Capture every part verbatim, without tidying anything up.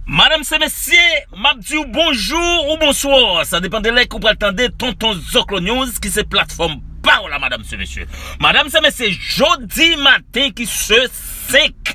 Madanm se mesye, m ap di w bonjou ou bonswa. Sa depann de lè ke w pral tande Tonton Zoklo News, ki se platfòm pa w la, madanm se mesye. Madanm se mesye, jodi maten ki se senk,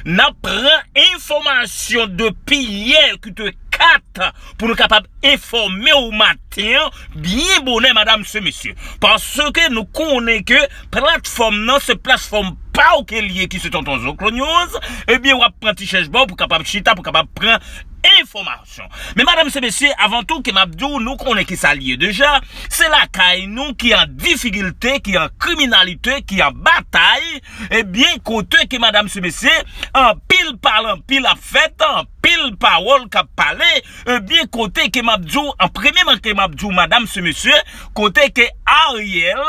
n ap pran enfòmasyon depi yè ki te kat pou nou kapab enfòme w maten an byen bonè, madanm se mesye. Paske nou konnen ke platfòm nan se platfòm pa w ke l ye, ki se Tonton Zoklo News, ebyen w ap pran ti chèz ba w pou kapab chita, pou kapab pran enfòmasyon. Men madanm se mesye, avan tou ke m ap di w, nou konnen ki sa l ye deja, se lakay nou ki an difikilte, ki an kriminalite, ki an batay, ebyen kote ke madanm se mesye, anpil pale anpil ap fèt, anpil pawòl k ap pale, ebyen kote ke m ap di w, an premyeman ke m ap di w madanm se mesye, kote ke Ariel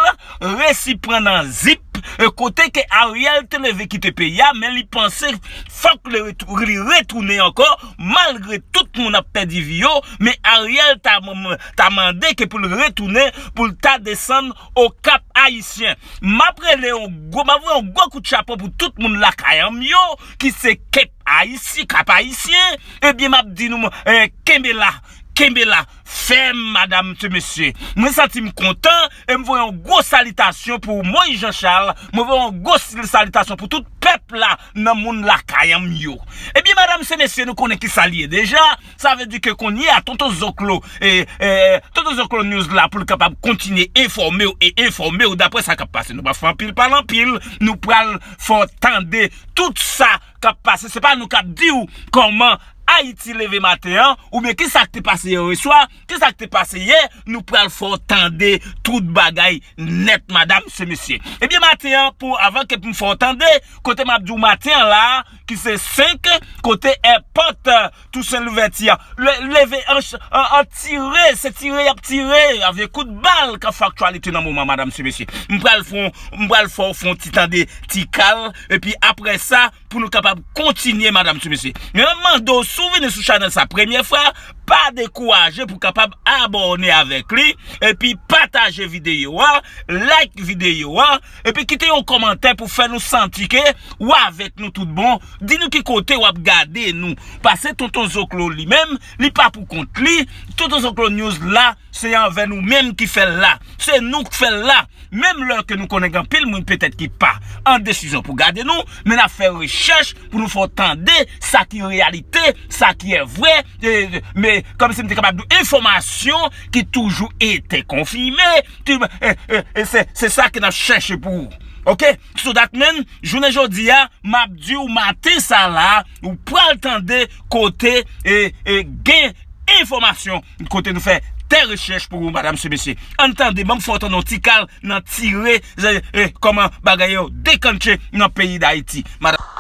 resi pran nan zip, e kote ke Ariel te leve kite peyi a, men li panse fòk li retou-, li retounen ankò, malgre tout moun ap pèdi vi yo, men Ariel ta, ta mande ke pou l retounen, pou l ta desann Okap Ayisyen. M ap rele yon gwo, m ap voye yon gwo kout chapo pou tout moun lakay an m yo, ki se Kep Ayisyen, Kap Ayisyen, ebyen m ap di nou, eh, kenbe la, kenbe la, fèm, madanm se mesye. Mwen santi m kontan, e m voye yon gwo salitasyon pou Moïse Jean Charles, mwen voye yon gwo salitasyon pou tout pèp la, nan moun lakay an m yo. Ebyen, madanm se mesye, nou konnen ki sa l ye deja, sa vle di ke kounye a, Tonton Zoklo, e, e, Tonton Zoklo News la pou l kapab kontinye enfòme w e enfòme w daprè sa k ap pase. Nou pa fè anpil pale anpil, nou pral fè w tande tout sa k ap pase. Se pa nou k ap di w kòman Ayiti leve maten an, oubyen kisa k te pase yè swa, kisa k te pase yè, nou pral fè w tande tout bagay nèt, madanm se mesye. Ebyen, maten an, pou, avan ke pou m fè w tande, kote m ap di w maten an la, ki se senk, kote èpòt, eh, Tousen Louvèti a, le-, leve an ch-, an, an tire, se tire y ap tire, avèk kout bal k ap fè aktyalite nan moman, madanm se mesye. M pral fè w, m pral fè w fè yon ti tande ti kal, epi apre sa, pou nou kapab kontinye, madanm se mesye. Men m ap mande w, si w vini sou chanèl sa premye fwa, pa dekouraje pou kapab abòne avèk li, epi pataje videyo a, like videyo a, epi kite yon kòmantè pou fè nou santi ke w avèk nou tout bon. Di nou ki kote w ap gade nou. Paske Tonton Zoklo li menm, li pa pou kont li. Tonton Zoklo News la, se anvè nou menm ki fè l la. Se nou k fè l la. Menm lè ke nou konnen gen anpil moun petèt ki pa an desizyon pou gade nou, men n ap fè rechèch pou nou fè w tande sa ki reyalite, sa ki e vre, e, men kòmsi m te kapab di w, enfòmasyon ki toujou ete konfime, ki, e, e, e se, se sa ke n ap chèche pou ou. Oke? So that men, jounen jodi a, m ap di w maten sa la, ou pral tande kote, e, e, gen enfòmasyon, kote nou fè tè rechèch pou ou, madanm se mesye. Ann tande, ban m fè w tande yon ti kal nan tire, e, e, kòman bagay yo dekantche nan peyi Dayiti. Madanm.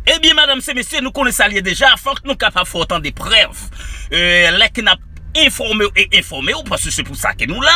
Ebyen, madanm se mesye, nou konnen sa l ye deja, fòk nou kapab fè w tande prèv. E, lè ke n ap enfòme w e enfòme w, paske se pou sa ke nou la,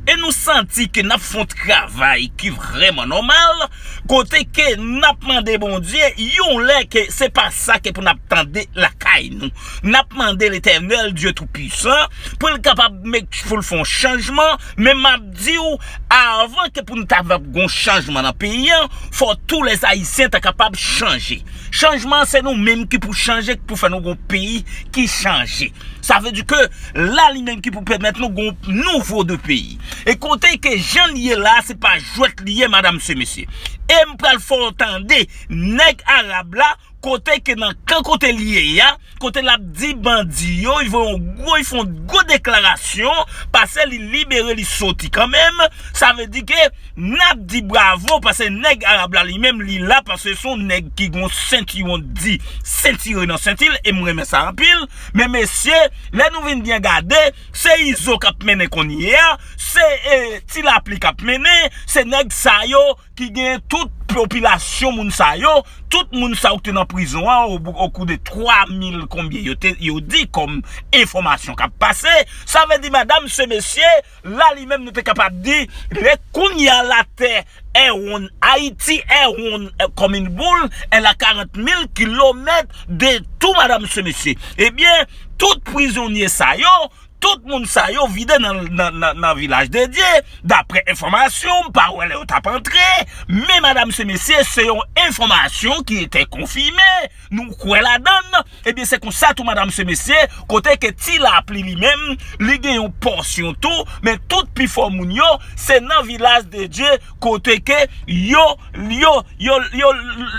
e nou santi ke n ap fè yon travay ki vrèman nòmal, kote ke n ap mande Bondye, yon lè ke se pa sa ke pou n ap tande lakay nou. N ap mande Letènèl, Dye Toupisan, pou l kapab met, pou l fè yon chanjman, men m ap di w, avan ke pou n ta ap gon chanjman nan peyi an, fò tou lè Ayisyen ta kapab chanje. Chanjman an, se nou menm ki pou chanje, ki pou fè nou gon peyi ki chanje. Sa vle di ke la li menm ki pou pèmèt nou gon nouvo de peyi. E kote ke jan l ye la, se pa jwèt li ye, madanm se mesye. E m pral fè w tande, nèg arab la, kote ke nan kan kote li ye a, kote l ap di bandi yo, li voye yon gwo, li fè yon gwo deklarasyon, paske li libere, li soti kanmenm. Sa vle di ke n ap di bravo, paske nèg arab la li menm, li la, paske se yon nèg ki gon sentiwon di, sentire nan senti l, e m renmen sa anpil. Men mesye, lè nou vin byen gade, se Izo k ap mennen kounye a, se, e, Ti Lapli k ap mennen, se nèg sa yo ki gen tout popilasyon moun sa yo, tout moun sa yo ki te nan prizon an, o, o kou de twa mil konbyen yo te, yo di kòm enfòmasyon k ap pase. Sa vle di, madam, se mesye, la li menm nou te kapab di, lè kounye a latè est ronde, Haïti est ronde, euh, comme une boule, elle a quarante mille kilomètres de tout, madam, se mesye. Ebyen, tout prizonye sa yo, tout moun sa yo vide nan, nan, nan, nan vilaj de Dye, daprè enfòmasyon, m pa wè lè yo t ap antre, men madam se mesye, se yon enfòmasyon ki te konfime, nou kwè ladann, ebyen se konsa tou madam se mesye, kote ke Ti Lapli li menm, li gen yon pòsyon tou, men tout pifò moun yo, se nan vilaj de Dye, kote ke yo, yo, yo, yo,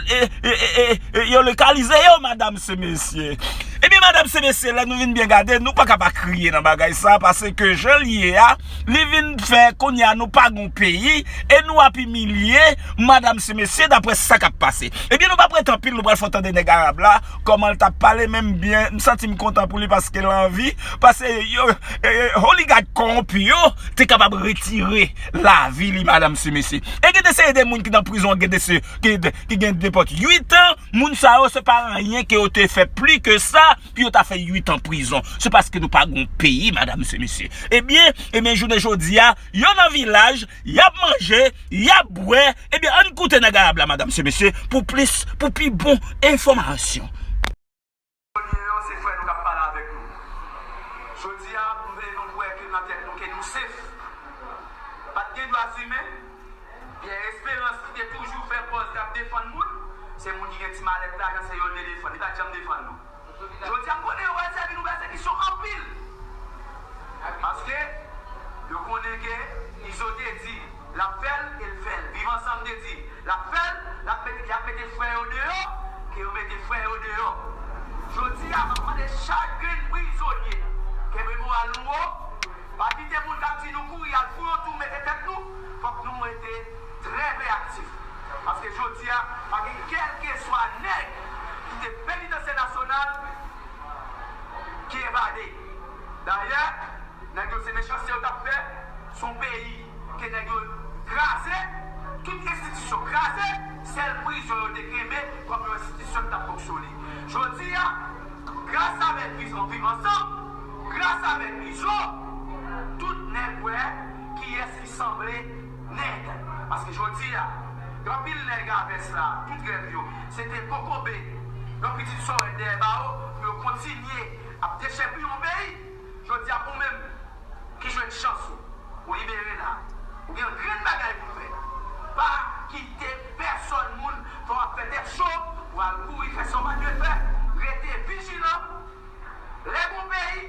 e, e, e, e, e, yo lokalize yo, madam se mesye. Ebyen, madam se mesye, lè nou vin byen gade, nou pa ka pa kriye nan bagay sa, paske jan l ye a, li vin fè kounye a nou pa gon peyi, e nou ap imilye, madam se mesye, daprè sa k ap pase. Ebyen, nou pa prete anpil, nou pral fè w tande nèg arab la, kòman l t ap pale, menm byen, m santi m kontan pou li paske l anvi, paske yo, e, e, oligak kòwonpi yo te kapab retire lavi li, madam se mesye. E gen de seri de moun ki nan prizon, gen de se, ki, ki gen nenpòt uit an, moun sa yo se pa anyen ke yo te fè pli ke sa, pou yo ta fè uit an prizon. Se paske nou pa gon peyi, madam se mesye. Ebyen, ebyen, jounen jodi a, yo nan vilaj, y ap manje, y ap bwè. Ebyen, ann koute nèg arab la, madam se mesye, pou plis, pou pi bon enfòmasyon. Yo, se frè nou k ap pale avèk nou. Jodi a, m vle nou kwè ke nan tèt nou ke nou sef. Pa t gen dwa imen. Pyè Esperans ki te toujou fè pòz l ap defann moun, se moun ki gen ti malèt lajan, se yo l te defann. Li pa t janm defann nou. Jodi a, m konnen yo pral sèvi nou pèsekisyon anpil. Paske yo konnen ke Izo te di l ap fè l e l fè l. Viv Ansanm te di l ap fè l, l ap mete, y ap mete frè yo deyò, ke yo mete frè yo deyò. Jodi a, m ap mande chak grenn prizonye, kenbe moral nou wo, pa kite moun k ap di nou kouri al fou yon tou mete tèt nou, fòk nou rete trè veyatif. Paske jodi a, pa gen kèlkeswa nèg ki te penitansye nasyonal ki evade. Dayè, nèg yo se mechanste yo t ap fè, se yon peyi ke nèg yo kraze, tout enstitisyon kraze, sèl prizon yo te kenbe kòm yon enstitisyon ki t ap fonksyone. Jodi a, gras avèk Viv Ansanm, gras avèk Izo, tout nèg wè kiyès ki sanble nèg. Paske jodi a, gen anpil nèg a vès la, tout rèv yo, se te kokobe yon pitit sòrèt dèyè bawo pou yo kontinye ap dechèpiye yon peyi. Jodi a, ou menm ki jwenn chans ou, ou libere la, ou gen yon grenn bagay pou fè. Pa kite pèsòn moun fè w ap fè tèt cho, pou al kouri fè sa w pa dwe fè. Rete vijilan. Lè gon peyi,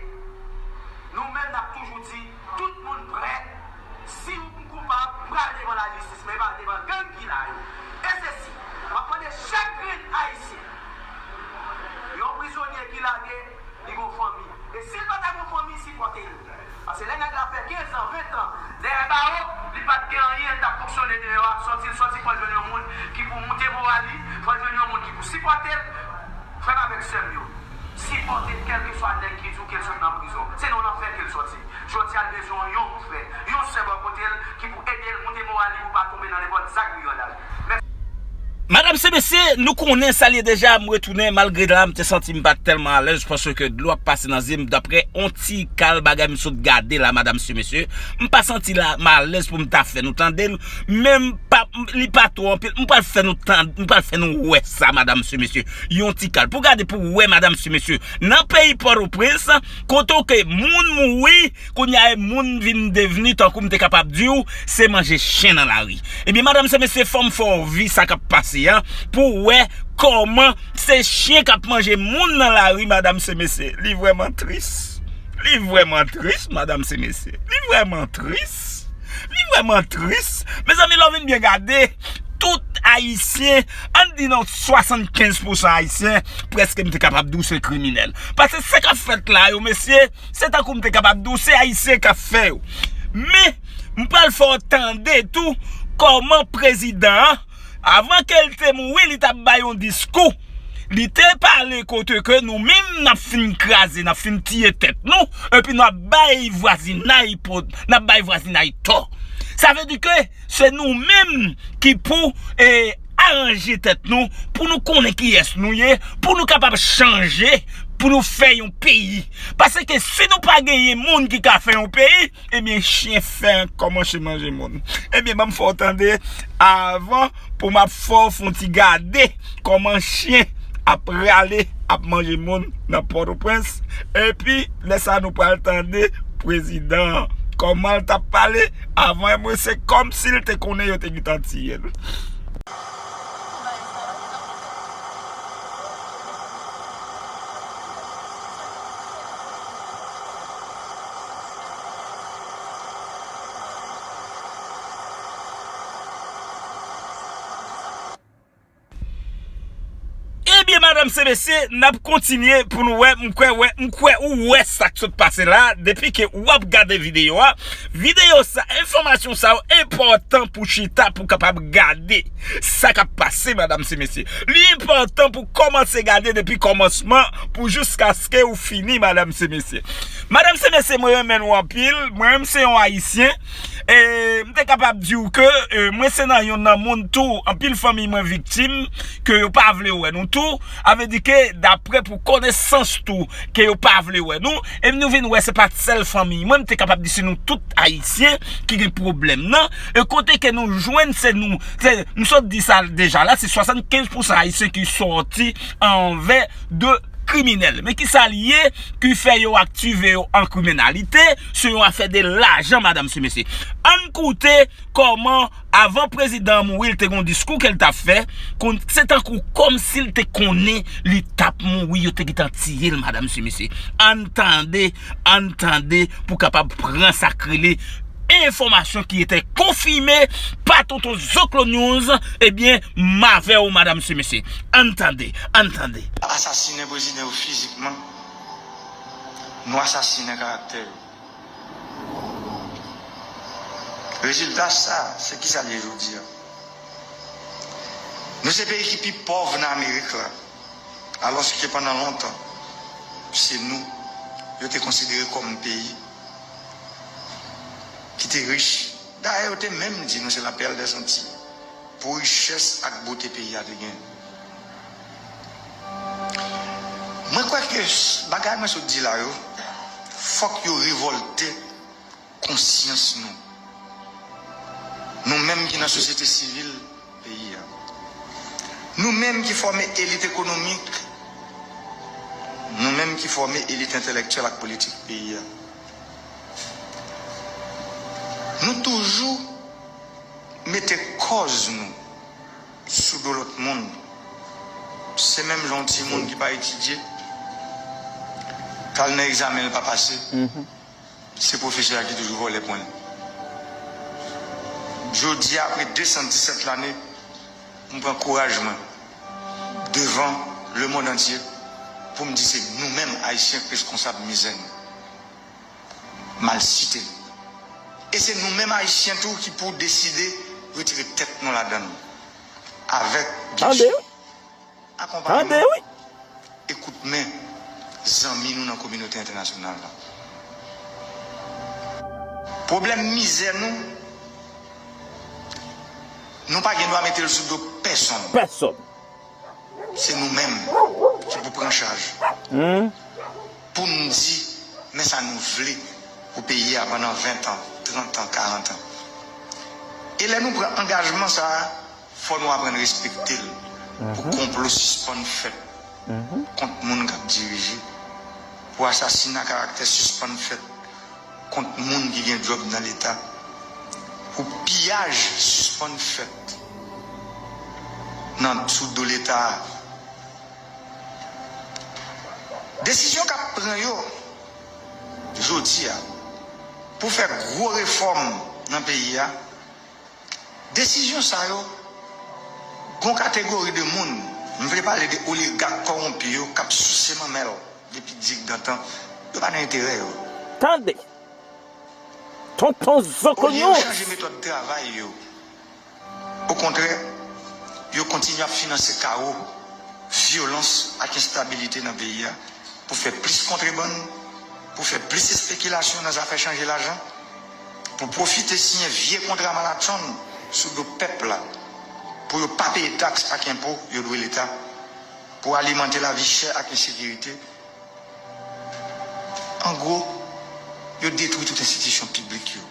nou menm n ap toujou di, tout moun prè. Si ou koupab, pral devan lajistis, men pa devan gang ki la yo. E se si, m ap mande chak grenn Ayisyen, yon prizonye ki lage, li gon fanmi. E si l pa ta gon fanmi, sipòte l. Paske lè nèg la fè kenz an, ven tan dèyè bawo, li pa t gen anyen, l t ap fonksyone deyò a, sòti l sòti, fò l jwenn yon moun ki pou moute moral li, fò l jwenn yon moun ki pou sipòte l. Frè m avèk sè m yo, sipòte l, kèlkeswa nèg ki di w ke l sot nan prizon. Se nan lanfè ke l sòti. Jodi a, l bezwen yon frè, yon sè bò kote l ki pou ede l moute moral li pou pa tonbe nan nenpòt zak brigandaj. Mèsi. Madam se mesye, nou konnen sa l ye deja, m retounen, malgre la m te santi m pa t tèlman alèz paske dlo ap pase nan zye m daprè yon ti kal bagay m sot gade la, madam se mesye. M pa santi la m alèz pou m ta fè nou tande l, men m pa, li pa twò anpil. M pral fè nou tande, m pral fè nou wè sa, madam se mesye. Yon ti kal. Pou gade, pou wè, madam se mesye. Nan peyi Pòtoprens, kote ke moun mouri, kounye a, e moun vin devni, tankou m te kapab di w, se manje chen nan lari. Ebyen, madam se mesye, fò m fè w vi sa k ap pase a, pou w wè kòman se chen k ap manje moun nan lari, madam se mesye. Li vrèman tris. Li vrèman tris, madam se mesye. Li vrèman tris. Li vrèman tris. Mezanmi, lè w vin byen gade, tout Ayisyen, ann di nan swasannkenz pousan Ayisyen, prèske m te kapab di w se kriminèl. Paske sa k ap fèt la yo, mesye, se tankou m te kapab di w se Ayisyen k ap fè yo. Men, m pral fè w tande tou kòman prezidan an, avan ke l te mouri, li t ap bay yon diskou. Li te pale kote ke nou menm n ap fin kraze, n ap fin tiye tèt nou, epi n ap bay vwazinay po-, n ap bay vwazinay tò. Sa vle di ke se nou menm ki pou, e, aranje tèt nou, pou nou konnen kiyès nou ye, pou nou kapab chanje, pou nou fè yon peyi. Paske si nou pa genyen moun ki ka fè yon peyi, ebyen, chen fè kòmanse manje moun. Ebyen, ban m fè w tande avan pou m ap fè w fè yon ti gade kòman chen ap rale, ap manje moun nan Pòtoprens. Epi, lè sa a, nou pral tande prezidan an, kòman l t ap pale avan, e mwen, se kòmsi l te konnen yo te gentan tiye l. Ebyen, madanm se mesye, n ap kontinye pou nou wè, m kwè, wè, m kwè ou wè sa k sot pase la, depi ke w ap gade videyo a. Videyo sa, enfòmasyon sa yo enpòtan pou chita, pou kapab gade sa k ap pase, madanm se mesye. Li enpòtan pou kòmanse gade depi kòmansman pou jiskaske ou fini, madanm se mesye. Madanm se mesye, mwen renmen nou anpil, mwen menm se yon Ayisyen. E, m te kapab di w ke, e, mwen se nan yonn nan moun tou, anpil fanmi mwen viktim, ke yo pa vle wè nou tou. A vle di ke, daprè pou konesans tou, ke yo pa vle wè nou, e nou vin wè se pa sèl fanmi mwen, m te kapab di se nou tout Ayisyen ki gen pwoblèm nan. E kote ke nou jwenn, se nou, se, m sot di sa deja la, se swasannkenz pousan Ayisyen ki sòti anvè de kriminèl. Men kisa l ye ki fè yo aktive yo an kriminalite? Se yon afè de lajan, madanm se mesye. Ann koute kòman, avan prezidan an mouri, l te gon diskou ke l t ap fè, kon-, se tankou kòmsi l te konnen li t ap mouri, yo te gentan tiye l, madanm se mesye. Ann tande, ann tande pou kapab pran sa k rele enfòmasyon ki ete konfime pa Tonton Zoklo News, ebyen, m avè w, madanm se mesye. Ann tande, ann tande. Asasinen prezidan yo fizikman, nou asasinen karaktè yo. Rezilta sa, se kisa l ye jodi a? Nou se peyi ki pi pòv nan Amerik la, alòske pandan lontan, se nou yo te konsidere kòm peyi ki te rich. Dayè, yo te menm di nou se la perle des Antilles, pou richès ak bote peyi a te gen. Mwen kwè ke s-, bagay mwen sot di la yo, fòk yo revòlte konsyans nou. Nou menm ki nan sosyete sivil peyi a. Nou menm ki fòme elit ekonomik. Nou menm ki fòme elit entèlektyèl ak politik peyi a. Nou toujou mete kòz nou sou do lòt moun. Se menm jan yon timoun ki pa etidye, k al nan egzamen, l pa pase. Se pwofesè a ki toujou vòlè pwen l. Jodi a, apre de san disèt lane, m pran kouraj mwen devan lemonn antye pou m di se nou menm Ayisyen k reskonsab mizè nou, malsite nou. E se nou menm Ayisyen tou ki pou deside retire tèt nou ladan l. Avèk, byen si, akonpayman, ekoutmen zanmi nou nan kominote entènasyonal la. Pwoblèm mizè nou, nou pa gen dwa mete l sou do pèsonn. Pèsonn. Se nou menm ki pou pran chaj. Pou n di, men sa nou vle pou peyi a pandan ven tan, trant an, karant an. E lè nou pran angajman sa a, fò nou aprann respekte l, pou konplo sispann fèt kont moun k ap dirije, pou asasina karaktè sispann fèt kont moun ki gen djòb nan Leta, pou piyaj sispann fèt nan, sou do Leta a. Desizyon k ap pran yo jodi a pou fè gwo refòm nan peyi a, desizyon sa yo Gon kategori de moun, m vle pale de oligak kòwonpi yo k ap souse manmèl depi digdantan, yo pa nan enterè yo. Tande! Tonton Zokonyous! Olye yo chanje metòd travay yo, okontrè, yo kontinye ap finanse kawo, vyolans ak enstabilite nan peyi a pou fè plis kontrebann, pou fè plis espekilasyon nan zafè chanje lajan, pou pwofite siyen vye kontra malatchonn sou do pèp la, pou yo pa peye taks ak enpo yo dwe Leta, pou alimante lavi chè ak ensekirite. An gwo, yo detwi tout enstitisyon piblik yo.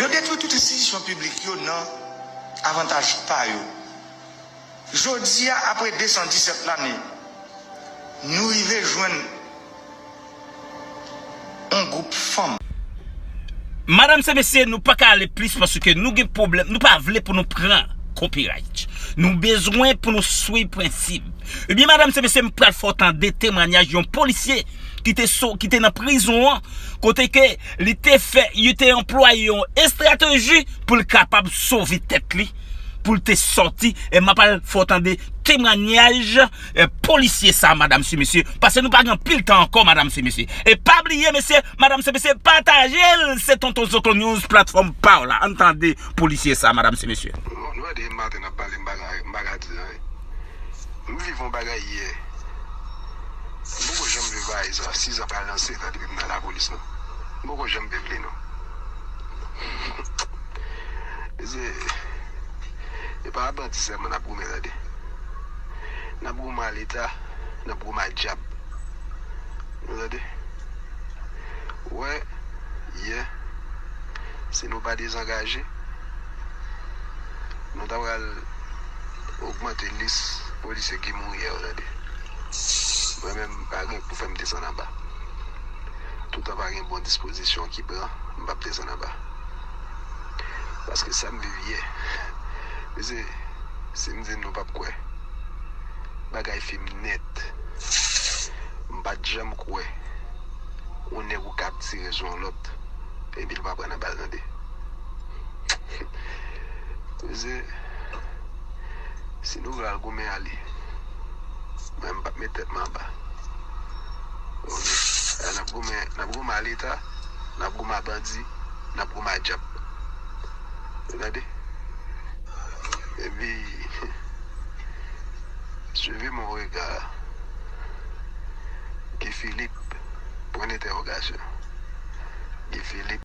Yo detwi tout enstitisyon piblik yo nan avantaj pa yo. Jodi a, apre de san disèt lane, nou rive jwenn yon gwoup fanm. Madanm se mesye, nou pa ka ale plis paske nou gen pwoblèm. Nou pa vle pou nou pran copyright. Nou bezwen pou nou swiv prensip. Ebyen, madanm se mesye, m pral fè w tande temwanyaj yon polisye ki te so, ki te nan prizon an, kote ke li te fè, li te anplwaye yon estrateji pou l kapab sove tèt li, pou l te sòti. E m ap al fè w tande temwanyaj e, polisye sa, madanm se mesye, paske nou pa gen anpil tan ankò, madanm se mesye. E pa bliye, mesye, madanm se mesye, pataje l, se Tonton Zokonyous, platfòm pa w la. Ann tande polisye sa, madanm se mesye. Nou wè depi maten n ap pale, m pa ka, m pa ka di anyen. M viv yon bagay yè. M poko janm viv bagay sa, sizan pa lanse tan depi m nan lapolis non. M poko janm viv li non. Mesye, e pa bandi sèlman n ap goumen, tande. N ap goumen a Leta, n ap goumen a dyab. Nou tande? Ou wè, yè, si nou pa dezangaje, nou ta pral ogmante lis polisye ki mouri yè yo, tande. Mwen menm, pa gen pou fè m desann anba. Toutan pa gen bon dispozisyon ki pran, m p ap desann anba. Paske sa m viv yè, mesye, si m di n nou p ap kwè. Bagay fim nèt. M pa t janm kwè yon nèg ou ka ap tire sou yon lòt epi l pa pran nan bal, tande. Mesye, si nou vle al goumen, ale. Mwen, m p ap met tèt mwen anba. Oke? N ap goumen, n ap goumen a Leta, n ap goumen a bandi, n ap goumen a dyab. Ou tande? Epi, suivez mon regard. Guy Philippe, pwen dentèwogasyon. Guy Philippe.